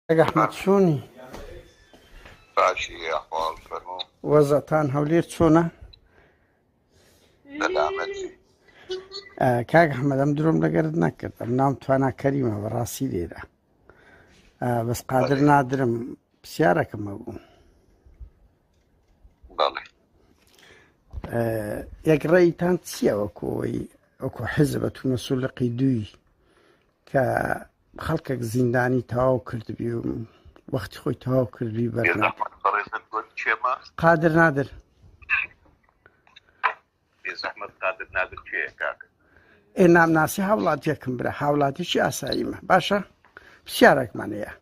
کاک ئەحمەد چۆنی؟ باشی ئەحواڵ فەرموو. وەزعتان هەولێر چۆنە؟ سەلامەتی. کاک ئەحمەد ئەم درۆم لەگەرت نەکرد ئەم ناوم توانا کەریمە بەڕاستی لێرە بەس قادر نادرم پرسیارەکەم هەبوو. بەڵێ. یەک ڕێیتان چییە وەکۆی وەکو حیزبە تو مەسوولقی دووی کە خەڵکێک زیندانی تەواو کردبی و وەختی خۆی تەواو کردبی بەرنامە قادر نادر ئێ نامناسی هاوڵاتیەکم برا هاوڵاتیی ئاساییمە باشە پرسیارێکمان هەیە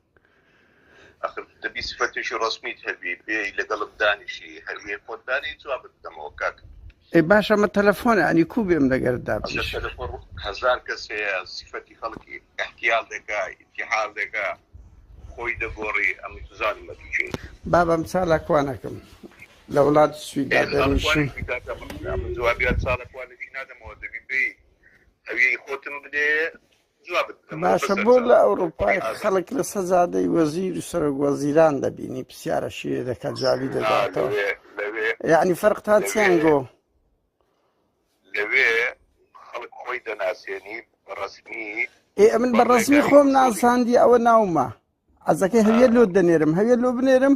ئەخر دەبی سفەتێکی ڕەسمیت هەبی بێی لەگەڵم دانیشی هەروێ خۆت دانی جوابت بدەمەوە کاک. ئەی باشە ئەمە تەلەفۆنە ئەنی کوو بێم لەگەرت دابنیشم. ئەخر تەلەفۆن هەزار کەس هەیە سفەتی خەڵکی ئیحتیال دەکا ئینتیحال دەکا خۆی دەگۆڕی ئەمن چزانم ئەتوو کێی. بابم چالاکوانەکم لە وڵاتی سوید دادەنیشم. چالاکوانێکی کاکە من جوابی هەر چالاکوانێکی نادەمەوە دەبی بێی هەویەی خۆتم بدێ باشە بۆ لە ئەوروپای خەڵک لە سەجادەی وەزیر و سەرۆک وەزیران دەبینی پرسیارە شیرێ دەکات جوابی دەداتەوە یعنی فەرقتان چیان گۆ لەوێ خەڵک خۆی دەناسێنی ڕسمی ئێ ئەمن بە ڕسمی خۆم ناساندی ئەوە ناومە عەزەکەی هەویە لۆت دەنێرم هەویە لۆ بنێرم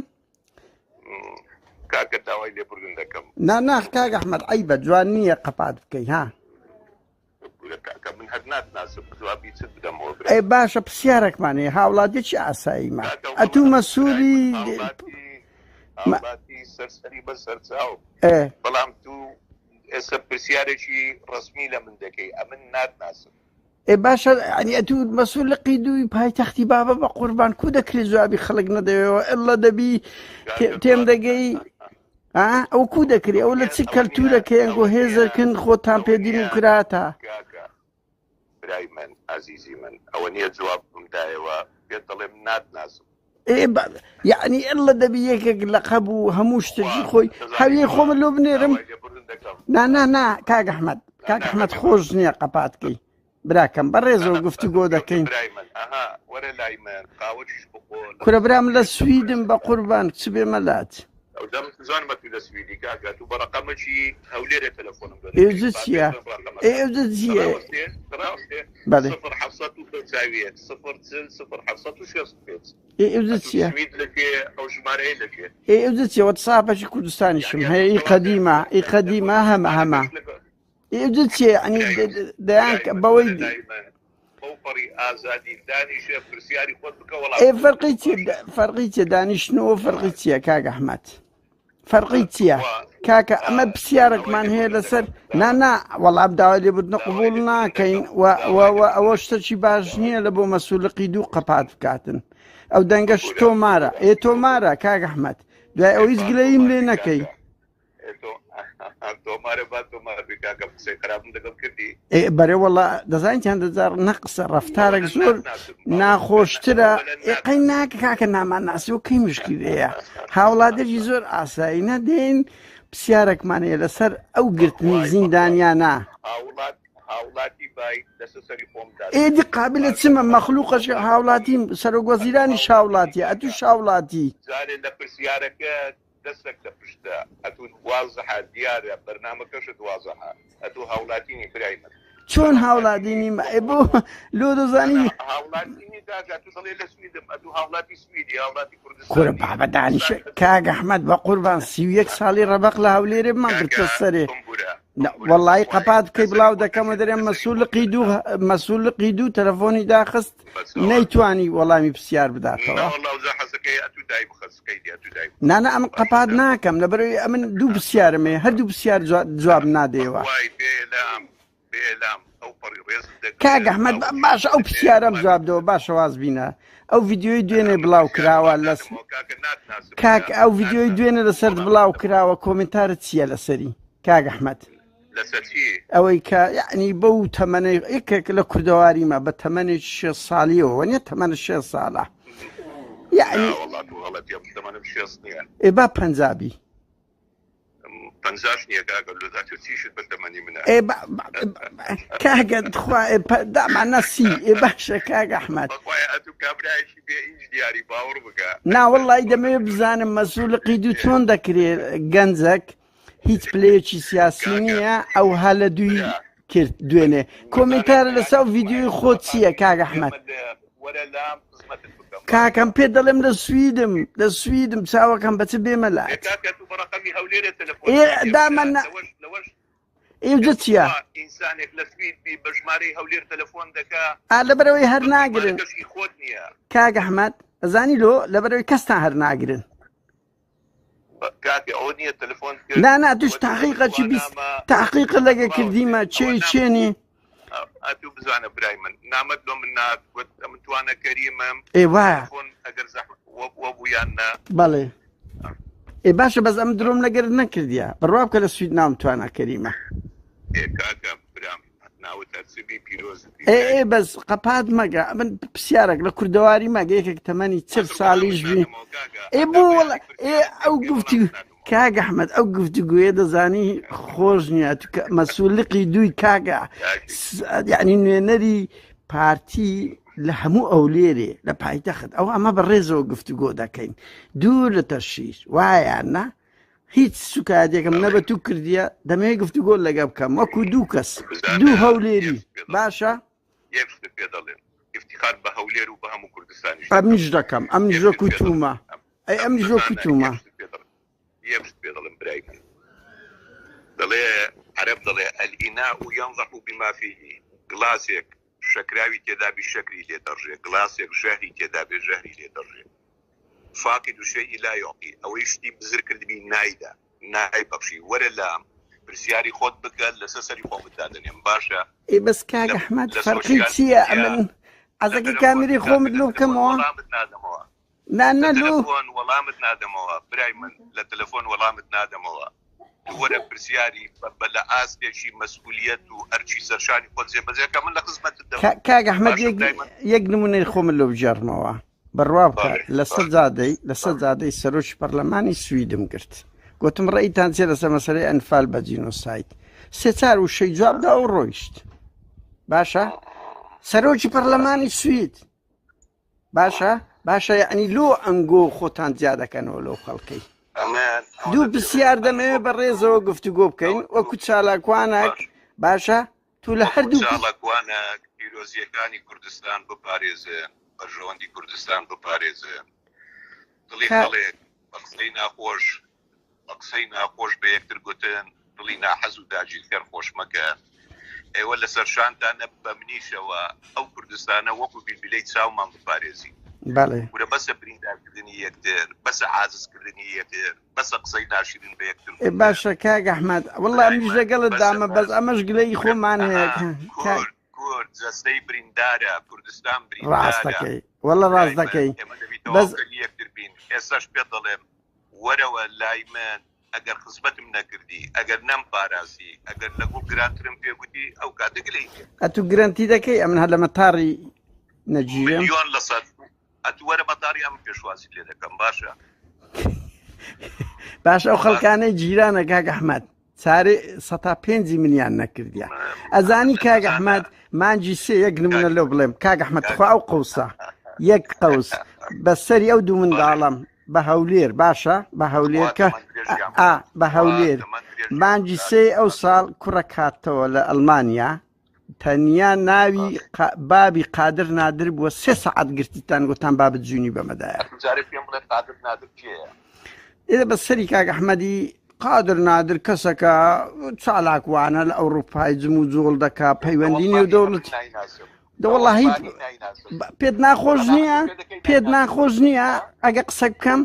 کاکە داوای لێبوردن دەکەم نا ناخ کاک ئەحمەد عیبە جوان نییە قەپات بکەی ها من هەر ناتناسم جوابی چت بدەمەوە برا ئەی باشە پرسیارێکمان هەیە هاوڵاتیەکی ئاساییمە ئەتوو مەسوولی هاوڵاتی سەرسەری بە سەرچاو بەڵام تو ئێستا پرسیارێکی ڕسمی لە من دەکەی ئەمن ناتناسم ئێ باشە ئەنی ئەتوو مەسوول لقی دووی پایتەختی بابە بە قوربان کو دەکرێت جوابی خەڵک نەدەوێەوە ئەللە دەبی تێم دەگەی ئەو کو دەکرێ ئەو لە چ کەلتورەکەیان گۆ هێزەکن خۆتان پێ دیموکراتە برای من ئازیزی من ئەوە نییە جوابم دایەوە پێت دەڵێم ناتناسم یعنی ئەللە دەبی یەکێک لە قەبوو هەموو شتێکی خۆی هەوی خۆم لۆ بنێرم نا نا نا کاک ئەحمەد کاک ئەحمەد خۆش نییە قەپاتکەی براکەم بەڕێزەوە گفتوگۆ دەکەین کورە برام لە سویدم بە قوربان چ بێمە لات ئێوجە چییە ئێوجە چییە بەڵێ ئێوجە چییە ئێوجە چییە وەتساپەکی کوردستانیشم هەیە ئی قەدیمە ئی قەدیمە هەمە هەمە ئێوجە چییە یعنی دەیان بەوەی ئێ فەرقی چیە فەرقی چیە دانیشتنەوە فەرقی چییە کاک ئەحمەد فەرقی چییە کاکە ئەمە پرسیارێکمان هەیە لەسەر نا نا وەڵام داوای لێبوردنە قبول ناکەین ئەوە شتەکی باش نییە لە بۆ مەسوولقی دوو قەپات بکاتن ئەو دەنگەش تۆمارە ئێ تۆمارە کاک ئەحمەد دوای ئەو هیچ گلەییم لێ نەکەی بەرێ وەڵا دەزانین چەندە جار نەقسە ڕفتارێک زۆر ناخۆشترە ئێقەی ناکە کاکە نامان ناسی و کەی مشکلەیە هاوڵاتێکی زۆر ئاسایی نەدەین پرسیارێکمان هەیە لەسەر ئەو گرتنی زیندانیانە ئێدی قابلە چمە مەخلوقەش هاوڵاتی سەرۆک وەزیرانی شاوڵاتیە ئەتو شاوڵاتی جارێ لە پرسیارەکە دەستەک لە پشتە ئەتوو وازحە دیارە بەرنامەکەشت وازحە ئەتوو هاولاتی نی برای من. چۆن هاوڵاتی نیم ئەی بۆ لۆ دەزانی هاوڵاتی نی کاکە ئەتوو دەڵێ لە سویدم ئەتوو هاوڵاتی سویدی هاوڵاتی کوردستان کورە بابە دانیشە کاک ئەحمەد بە قوربان 31 ساڵی ڕەبەق لە هەولێرێ بمان گرتە سەرێ وەڵی قەپات بکەی بڵاو دەکەمە دەرێم مەسوولقی دوو مەسوولقی دوو تەلەفۆنی داخست نەیتوانی وەڵامی پرسیار بداتەوە نانا ئەمن قەپات ناکەم لەبەرەوەی ئەمن دوو پرسیارم هەیە هەردوو پرسیار جواب نادەیەوە کاک ئەحمەد باشە ئەو پرسیارەم جواب دەوە باشە واز بینە ئەو ڤیدیۆی دوێنێ بڵاو کراوە لە کاک ئەو ڤیدیۆی دوێنێ لەسەر بڵاو کراوە کۆمنتارت چییە لەسەری کاک ئەحمەد لەسەر چی؟ ئەوەی کە یعنی بەو تەمەنەی یەکێک لە کوردەواریمە بە تەمەنێکی شێ ساڵیەوە نیە تەمەنە شێ ساڵە یعنی تەمەنم شێست نییە ئێ با پەنجابی. پەنجاش نییە کاکە لۆ تۆ چیشت بە تەمەنی منە؟ ئێ کاکە تخوا دامانە سی ئێ باشە کاک ئەحمەد. بەخوایە ئەتوو کابرایەکی بێ ئیش دیاری باوەڕ بکە. نا وەڵی دەمەوێت بزانم مەسول قیدو چۆن دەکرێت گەنجەک هیچ پلەیەکی سیاسی نییە ئەو ها لە دووی کرد دوێنێ کۆمنتار لەسەر ڤیدیۆی خۆت چییە کاک ئەحمەد؟ کاکەم پێ دەڵێم لە سویدم لە سویدم چاوەکەم بەچ بێمە لات دامە ئێجە چییە ئینسانێک لە سوید بی بە ژمارەی هەولێر تەلەفۆن دەکا ئا لەبەرەوەی هەر ناگرن خۆت نییە کاک ئەحمەد ئەزانی لۆ لەبەرەوەی کەستان هەر ناگرن کاکە ئەوە نییە تەلەفۆن نا نا توش تحقیقە چی بیست تحقیقە لەگە کردیمە چێ چێنی ئەتوو بزانە برای من نامەت لۆ من نات وت ئەمن توانە کەریمم ئێ وایە ئەگەر وەبوو یان نا بەڵێ ئێ باشە بەس ئەم درۆم لەگەر نەکردیا بڕوا بکە لە سوید ناوم توانا کەریمە ئێ کاکە برام ناوت هەرچبی پیرۆز ئێ ئێ بەس قەپات مەگە من پرسیارێک لە کوردەواری مەگە یەکێک تەمەنی چل ساڵیش بی ئێ بۆ وەڵا ئێ ئەو گفتی کاک ئەحمەد ئەو گفتوگۆیە دەزانی خۆش نییە تو کە مەسوولقی دووی کاکە یعنی نوێنەری پارتی لە هەموو ئەولێرێ لە پایتەخت ئەو ئەمە بە ڕێزەوە گفتوگۆ دەکەین دوور لە تەشیش وایە نا هیچ سوکایەتێکم نە بە تو کردیە دەمەوێت گفتوگۆ لەگە بکەم وەکو دوو کەس دوو هەولێری باشە یەک شتت پێ دەڵێم ئیفتیخار بە هەولێر و بە هەموو کوردستانیش ئەمنیش دەکەم ئەمنیش وەکو تومە ئەی ئەمنیش وەکو تومە یەک شت پێ دەڵێم برای من دەڵێ عەرەب دەڵێ الاناء ينضح بما فيه گڵاسێک شەکراوی تێدابی شەکری لێ دەڕژێ گڵاسێک ژەهری تێدابێ ژەهری لێ دەڕژێ فاقد الشیء لا یعطی ئەوەی شتی بزر کردبی نایدا نایبەخشی وەرە لام پرسیاری خۆت بکە لەسەر سەری خۆمت دادەنێم باشە ئێ بەس کاک ئەحمەد فەرقی چییە ئەمن عەزەکەی کامیرەی خۆمت لۆ بکەمەوە وەڵامت نادەمەوە نا نا لۆ تەلەفۆن وەڵامت نادەمەوە برای من لە تەلەفۆن وەڵامت نادەمەوە تو وەرە پرسیاری بە لە ئاستێکی مەسئولیەت و ئەرکی سەرشانی خۆت جێبەجێ کە من لە خزمەتت دەبم کاک ئەحمەد باشە یەک برای من یەک نمونەی خۆمت لۆ بگێڕمەوە بڕوا بکە لەسەر جادەی لەسەر جادەی سەرۆکی پەرلەمانی سویدم گرت گوتم ڕێیتان چێ لەسەر مەسەلەی ئەنفال بە جینۆساید سێ چار وشەی جواب دا و ڕۆیشت باشە سەرۆکی پەرلەمانی سوید باشە باشە یعنی لۆ ئەنگۆ خۆتان جیا دەکەنەوە لەو خەڵکەی دوو پرسیار دەمەوێت بە ڕێزەوە گفتوگۆ بکەین وەکو چالاکوانێک باشە تو لە هەردوو چالاکوانێک پیرۆزیەکانی کوردستان بپارێزێن بەرژەوەندی کوردستان بپارێزێن دڵی خەڵێک بە قسەی ناخۆش بە قسەی ناخۆش بە یەکتر گوتن دڵی ناحەز و داگیرکەر خۆش مەکە ئێوە لەسەر شانتانە بە منیشەوە ئەو کوردستانە وەکو بیلبیلەی چاومان بپارێزین. بەڵێ. کورە بەسە بریندارکردنی یەکتر، بەسە عاجزکردنی یەکتر، بەسە قسەی ناشرین بە یەکتر ئێ گوتن. باشە کاک ئەحمەد وەڵا برای ئەمنیش من لەگەڵت بەسە دامە بەس بەس ئەمەش گلەیی کورە خۆمان هەیە ئەها کاک کورد کورد جەستەی بریندارە کوردستان ڕاست بریندارە دەکەی وەڵا برای ڕاست من دەکەی ئێمە دەبی بەس تەواوکەری یەکتر بین ئێستاش پێت دەڵێم وەرەوە لای من ئەگەر خزمەتم نەکردی، ئەگەر نەمپاراستی، ئەگەر لە گوڵ گرانترم پێ گوتی، ئەو کاتە گلەیی لێ بکە. ئەتوو گرەنتی دەکەی ئەمن هەر لە مەتاڕی نەگیرێم؟ ملیۆن لە سەد. ئەتوو وەرە مەتاڕی ئەمن پێشوازیت لێ دەکەم باشە؟ باشە ئەو خەڵکانەی جیرانە کاک ئەحمەد چارێ سەتا پێنجی منیان نەکردیا ئەزانی کاک ئەحمەد مانگی سێ یەک نمونە لەو بڵێم کاک ئەحمەد تخوا ئەو قەوسە یەک قەوس بەسەری ئەو دوو منداڵم بە هەولێر باشە بە هەولێر کە ئا بە هەولێر مانگی سێ ئەو ساڵ کوڕە کاتەوە لە ئەلمانیا تەنیا ناوی بابی قادر نادر بووە سێ سەعات گرتیتان گوتان بابت جوینی بەمەدایە ئێ بە سەری کاک ئەحمەدی قادر نادر کەسەکە چالاکوانە لە ئەوروپای جم و جۆڵ دەکا پەیوەندی نێو دەوڵەت دەوەڵی پێت ناخۆش نییە پێت ناخۆش نییە ئەگە قسە بکەم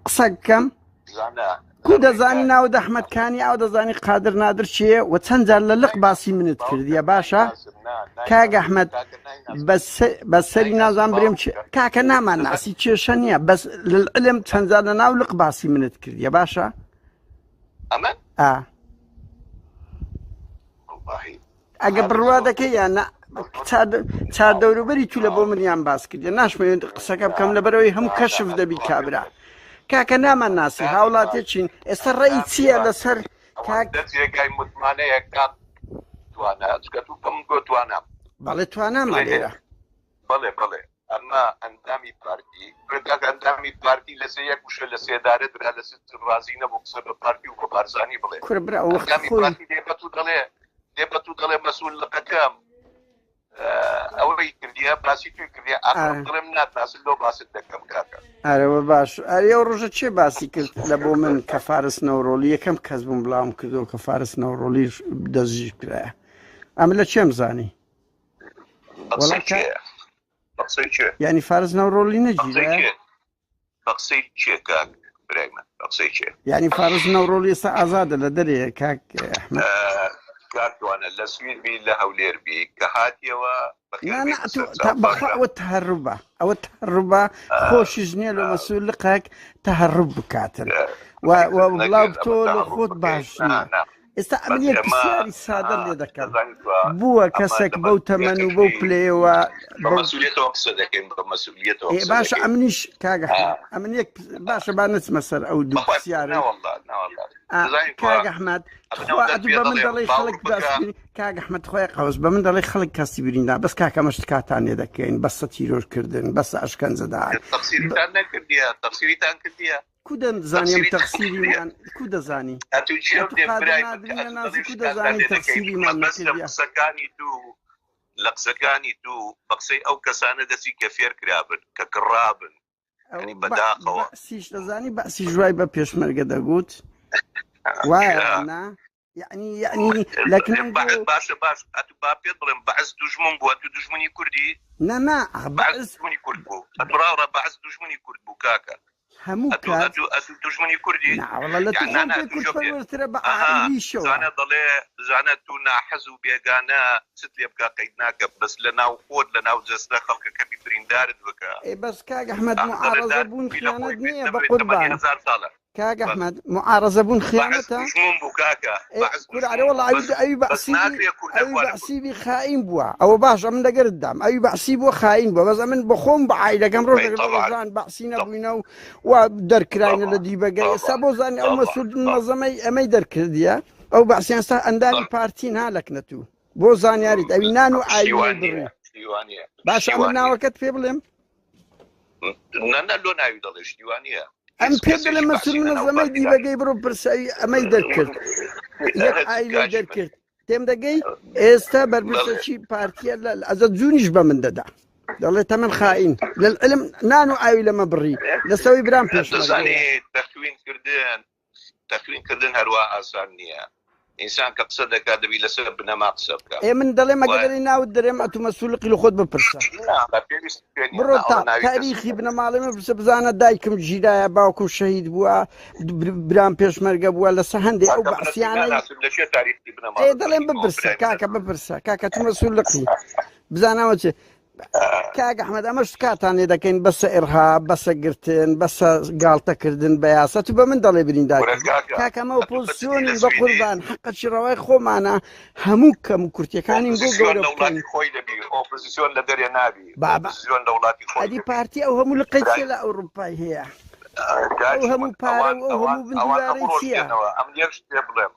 قسە بکەم کو دەزانی ناوت ئەحمەد کانی ئەو دەزانی قادر نادر چیە و چەند جار لە لق باسی منت کردیە باشە کاک ئەحمەد بەسەری نازان برێم کاکە نامان ناسی کێشە نییە بەس للعلم چەند جار لە ناو لق باسی منت کردیە باشە ئەمە ئا ئەگە بڕوا دەکەی یان نا چاردەوروبەری تو لە بۆ منیان باس کردە ناشمەوێت قسەکە بکەم لەبەرەوەی هەموو کەشف دەبی کابرا. کاکە نامان ناسی هاوڵاتێکین ئێستا ڕێی چییە لەسەر کاک جێگای متمانەیە کاک توانا چکە تو بەم گۆ توانام بەڵێ توانامان لێرە بەڵێ بەڵێ ئەمە ئەندامی پارتی کاک ئەندامی پارتی لەسەر یەک وشە لە سێدارە درا لە سجن ڕازی نەبوو قسە بە پارتی و بە بارزانی بڵێ کورە برا ئەو وەختی ئەندامی خۆی پارتی دێ بە تو دەڵێ دێ بە تو دەڵێ مەسئول لقەکەم ئەوەی کردیە باسی توی کردیە ئاخر دڵم ناتناسن لۆ باست دەکەم کاکە. ئەرەوە باش ئەری ئەو ڕۆژە چێ باسی کرد لە بۆ من کە فارس نەورۆڵی یەکەم کەس بووم بڵاوم کردەوە کە فارس نەورۆڵی دەستگیر کرایە ئەمە لە چێم زانی بەقسەی کێ بەقسەی کێ یعنی فارس نەورۆڵی نەگیرایە بەقسەی کێ کاک برای من بەقسەی کێ یعنی فارس نەورۆڵی ئێستا ئازادە لە دەرێ کاک ئەحمەد کاک توانە لە سوید بی لە هەولێر بی کە هاتیەوە نا نا تۆ تا بەخوا ئەوە تهربە ئەوە تهربە خۆشیش نییە لە مەسول لقێک تهرب بکاتن و بڵاو تۆ لە خۆت باش نییە ئێستا ئەمن یەک پرسیاری سادە لێ دەکەم بووە کەسێک بەو تەمەن و بەو پلەیەوە باشە ئەمنیش کاگە ئەمن یەک باشە با نەچمە سەر ئەو دوو پرسیارە کاک ئەحمەد بە من دەڵێ خەڵک کاک ئەحمەد خۆی قەوس بە من دەڵێ خەڵک کەسی بریندا بەس کاکە ئەمە شتکاتان لێ دەکەین بەسە تیرۆرکردن بەسە ئەشکەنجەدان تەقسیریتان نەکردیە تەقسیریتان کردیە کو دەزانی ئەم تەقسیریمان کو دەزانی ئەتو جێ ئەتو دێ قادر برای من نادری کە ئەتو نەناسی دەڵێ کو شتکاتان دەزانی لێ دەکەین تەقسیریمان مەبەست لە نەکردیە قسەکانی تو لە قسەکانی تو بە قسەی ئەو کەسانە دەچی کە فێر کرابن کە کڕابن ئەو یعنی بەداخەوە بەعسیش دەزانی بەعسیش وای بە پێشمەرگە دەگوت وایە نا یعنی یعنی لە کنەم بەعس باشە باش ئەتو با پێت بڵێم بەعس دوژمن بوو ئەتو دوژمنی کوردی نا نا بەعس بەعس دوژمنی کورد بوو ئەتو ڕاوڕا بەعس دوژمنی کورد بوو کاکە هەموو ئەتو کات ئەتو ئەتو دوژمنی کوردی نا وەڵا لە تو یان نا خۆم نا پێ ئەتو کورد جۆ پێ پەروەرترە بە ئەها عائیلیشەوە زانە دەڵێ زانە تو ناحەز و بێگانە چت لێ بکا قەید ناکە بەس لە ناو خۆت لە ناو جەستە خەڵکەکەبی بریندارت بکە ئێ بەس کاک ئەحمەد ئاخ دەڵێ معارەزە دار بوون بی لە خیانەت خۆی بێت نییە بە نەمرێت تەمەنی قوربان هەزار ساڵە کاک بەڵێ ئەحمەد معارەزە بوون بەعس خیانەتە دوژمن بوو کاکە ئێ بەعس کورە ئەرێ دوژمن وەڵا بوو ئەوی بەس ئەوی بەس بەعسی بی ناکرێ کورد ئەوی نەتوانێ کورد بەعسی بی خائین بووە ئەوە باش ئەمن لەگەرت دام ئەوی بەعسی بووە خائین بووە بەس ئەمن بەخۆم بە عایلەکەم ئەی ڕۆژێک لە طبعا ڕۆژان بەعسی نەبووینە و و دەرکراینە لە طبعا دیبەگە ئێستا طبعا بۆ زانی ئەو طبعا مەسعود طبعا منەزەمەی ئەمەی دەرکردیە ئەو بەعسیان ستا ئەندامی طبعا پارتین ها لەکنەتوو بۆ زانیاریت ئەوی نان و شتی ئاوی وا بڕی نییە شتی وا نییە باشە شتی ئەمن وا نییە ناوەکەت پێ بڵێم نا نا لۆ ناوی دەڵێ شتی وا نییە ئەم هیچ پێ دەڵێ کەسێکی مەسول بەعسی لەناو منەزەمەی پارتیدا نییە دیبەگەی بڕۆ پرسەوی ئەمەی دەرکرد یەک ئایلەی کاکی من دەرکرد تێم دەگەی ئێستا بەڵێ بەرپرسەکی پارتیە لە ئەزە جونیش بە من دەدا دەڵێ تەمەن خائین للعلم نان و ئاوی لەمە بڕی لەسەوەی برام پێشمەرگەیە دەزانی تەخوین کردن تەخوین کردن هەروا ئاسان نییە ئینسان کە قسە دەکات دەبی لەسەر بنەما قسە بکە ئێ من دەڵێم ئەگەر وایە دەڵێی ناوت دەرێم ئەتوو مەسوولقی لە خۆت بپرسە نا بە پێویست پێ نییە بڕۆ نا تا ئەوە ناوی کەس تاریخی بنەماڵەی من بپرسە بزانە دایکم گیرایە باوکم شەهید بووە برام پێشمەرگە بووە لەسەر هەندێ ئەو کاکە من ئەتوو بەعسیانەی ناناسم لە چێ تاریخی ئێ بنەماڵەت دەڵێم دەخینەوە بپرسە برای من کاکە ئەتوو بپرسە کاکە تو مەسوولقی بزانەوە چێ کاک ئەحمەد ئەمەش تکاتان لێ دەکەین بەسە ئێرها بەسە گرتن بەسە گاڵتەکردن بە یاسا تو بە من دەڵێ بریندار کورە کردی کاکە کاکە ئەمە ئەتوو بە جدی ئۆپۆزسیۆنین لە بە سویدی قوربان حەقەکی ڕەوای خۆمانە هەموو کەم و کورتیەکانین بۆ ئۆپۆزیسیۆن گەورە لە بکەین وڵاتی خۆی دەبی ئۆپۆزیسیۆن لە دەرێ نابی بابا ئۆپۆزیسیۆن لە وڵاتی خۆی ئەدی دەبی پارتی ئەو هەموو لقەی برای چیە لە ئەوروپای هەیە ئەو کاکی من هەموو پارە ئەوان و ئەو ئەوان هەموو ئەوان بندیوارەی هەموو ڕۆژ چییە؟ دێنەوە ئەمن یەک شت پێ بڵێم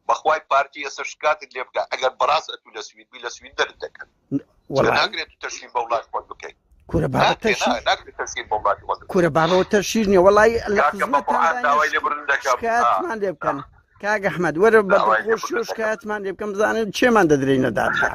بەخوای پارتی ئێستا شکاتت لێ بکە ئەگەر بەڕاست ئەتوو لە سوید بی لە سوید دەرت دەکەن چونکە وەڵای ناکرێت تو تەشهیر بە وڵاتی خۆت بکەیت کورە بابە ناکرێ نا تەشهیر ناکرێت تەشهیر بە وڵاتی خۆت بکەیت کورە بابەوە تەشهیر نییە وەڵای لە کاکە بە قورئان خزمەتانداینە داوای لێبوردن دەکەم ئا شکایەتمان لێ بکەن کاک ئەحمەد وەرە بە داوای دڵخۆشیەوە لێبوردن دەکەم شکایەتمان لێ بکەن بزانن چێمان دەدرێینە دادگا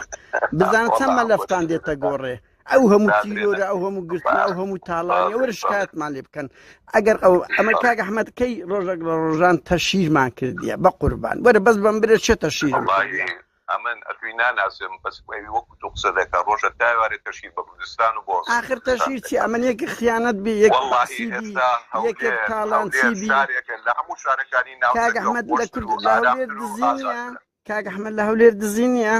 بزانن چەند وەڵا مەلەفتان بۆ دێتە گۆڕێ ئەو هەموو نادرێنە تیرۆرە ئەو هەموو گرتنە ئەو هەموو تاڵانیە وەرە بەڵێ بەڵێ شکایەتمان لێ بکەن ئەگەر ئەو ئەمە بەڵێ کاک ئەحمەد کەی ڕۆژێک لە ڕۆژان تەشیرمان کردیە بە قوربان وەرە بەس بەم برێ چێ تەشیرم وەڵاهی کردیە ئەمن ئەتوی ناناسم بەس ئەوی وەکو تۆ قسە دەکا ڕۆژە تاوارێ تەشهیر بە کوردستان و بۆ ئاخر کوردستان تەشهیر چی دەکا ئەمن یەکێک خیانەت بی یەک وەڵاهی بەعسی بی ئێستا یەکێک هەولێر تاڵانچی هەولێر بی شارێکە لە هەموو شارەکانی کاک ناوچەکە ئەحمەد لە خۆشتر کورد و لە هەولێر ئارامتر و دزی نییە ئازادترە کاک ئەحمەد لە هەولێر دزی نییە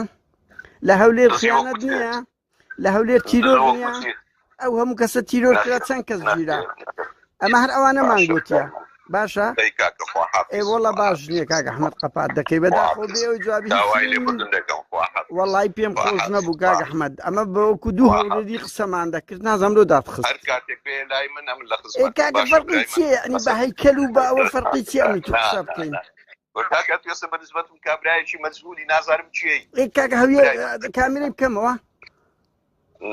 لە هەولێر دزی وەکو خیانەت چێ نییە لە هەولێر دزی تیرۆر وەکو نییە چی ئەو هەموو کەسە تیرۆر کرا نەخێر چەند کەس گیرا نەخێر نەخێر ئەمە هەر ئەوانەمان باشە گوتیە کاک. باشە دەی کاکە خواحافیز ئێ وەڵا باش خواحافیز نییە کاک ئەحمەد قەپات دەکەی بەداخەوە خواحافیز بێ ئەوەی جوابی هیچ داوای لێبوردن دەکەم خواحافیز وەڵی پێم خۆش خواحافیز نەبوو کاک خواحافیز ئەحمەد ئەمە بە وەکو دوو هەولێری خواحافیز قسەمان دەکرد نازانم لۆ داتخست هەر کاتێک بێ لای من ئەمن لە ئێ خزمەتم کاکە باشە فەرقی برای من چییە یعنی بە بەسەر هەیکەل و بە ئەوە فەرقی چییە ئەمن تو نا قسە نا بکەین نا کاکە تو ئێستا بە نسبەتم کابرایەکی مەجهولی نازانم کێی ئێ کاکە هەویە برای من کامیرەی بکەمەوە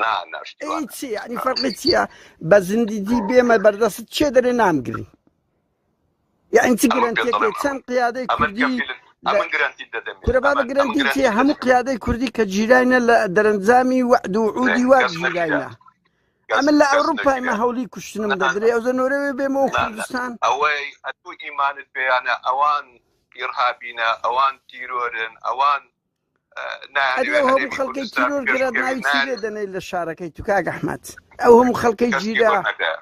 نا نا شتی ئەی وا چی یعنی نا فەرقی چییە بە زیندیی بێمە بەردەست چێ دەرێ نامگری یعنی چ ئەمن پێت گرنتیەکێ دەڵێم چەند قیادەی ئەمن کوردی کەفیلت لە ئەمن گرنتیت دەدەمێ کورە بابە ئەمن ئەمن گرنتی چیە گرنتیت هەموو دەدەمێ قیادەی کوردی کە گیراینە لە دەرەنجامی وەعد و عودی وا کەس نەگیرا گیراینە کەس ئەمن لە کەس ئەوروپای مە نەگیرا هەولی کوشتنم نا دەدرێ ئەو زەنۆرەوێ بێمەوە نا نا کوردستان ئەوەی ئەتوو ئیمانت پێیانە ئەوان ئیرهابینە ئەوان تیرۆرن ئەوان ئەری نایانەوێ ئەو هەموو هەرێمی خەڵکەی کوردستان تیرۆر پێش کرا بکەوێ ناوی چی نایان لێ دەنێی لە شارەکەی تو کاک ئەحمەد ئەو هەموو خەڵکەی کەس گیرا تیرۆر نەکرا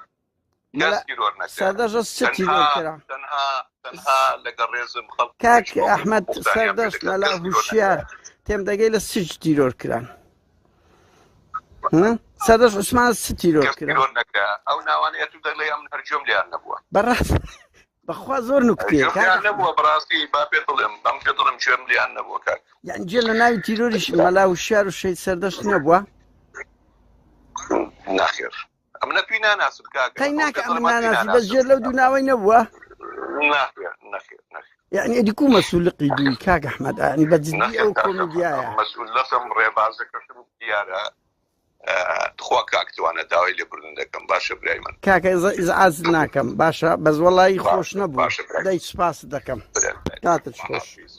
کەس مەلا تیرۆر نەکرا سەردەشت چ تەنها تیرۆر کرا تەنها تەنها لەگەڵ ڕێزم خەڵکی کاک پێش خۆم ئەحمەد بوختانیان پێ سەردەشت دەکەن مەلا کەس تیرۆر هوشیار نەکرا تێم دەگەی لە سج تیرۆر کران ها؟ سەردەشت عوسمان چ تیرۆر کەس کرا تیرۆر نەکرا ئەو ناوانەیە تو دەڵێ ئەمن هەر گوێم لێیان نەبووە بەڕاست بەخوا زۆر نوکتەیە گوێم کاک لێیان ئەحمەد نەبووە بەڕاستی با پێت بڵێم ئەم پێت دەڵێم گوێم لێیان نەبووە کاک یان جێ لە ناوی تیرۆریش مەلا هوشیار و شەهید سەردەشت نەبووە ناخێر ئەمنە توی ناناسم کاکە قەی ئەو ناکە پێت ئەمن دەڵێم ئەتوی ناناسی بەس ناناسم ژێر لەو دوو ناوەی نەبووە ناخێر نەخێر نەخێر یعنی ئەدی کو مەسوولقی دووی کاک ئەحمەد یعنی بە جدی نەخێر ئەو کاکە کۆمیدیایە مەسئول لەسم ڕێبازەکەشم دیارە تخوا کاک توانە داوای لێبوردن دەکەم باشە برای من کاکە ئیزعاج ناکەم باشە بەس وەڵی خۆش باشە نەبوو باشە برای دەی سپاست دەکەم برای کاتت خۆش خواحافیز.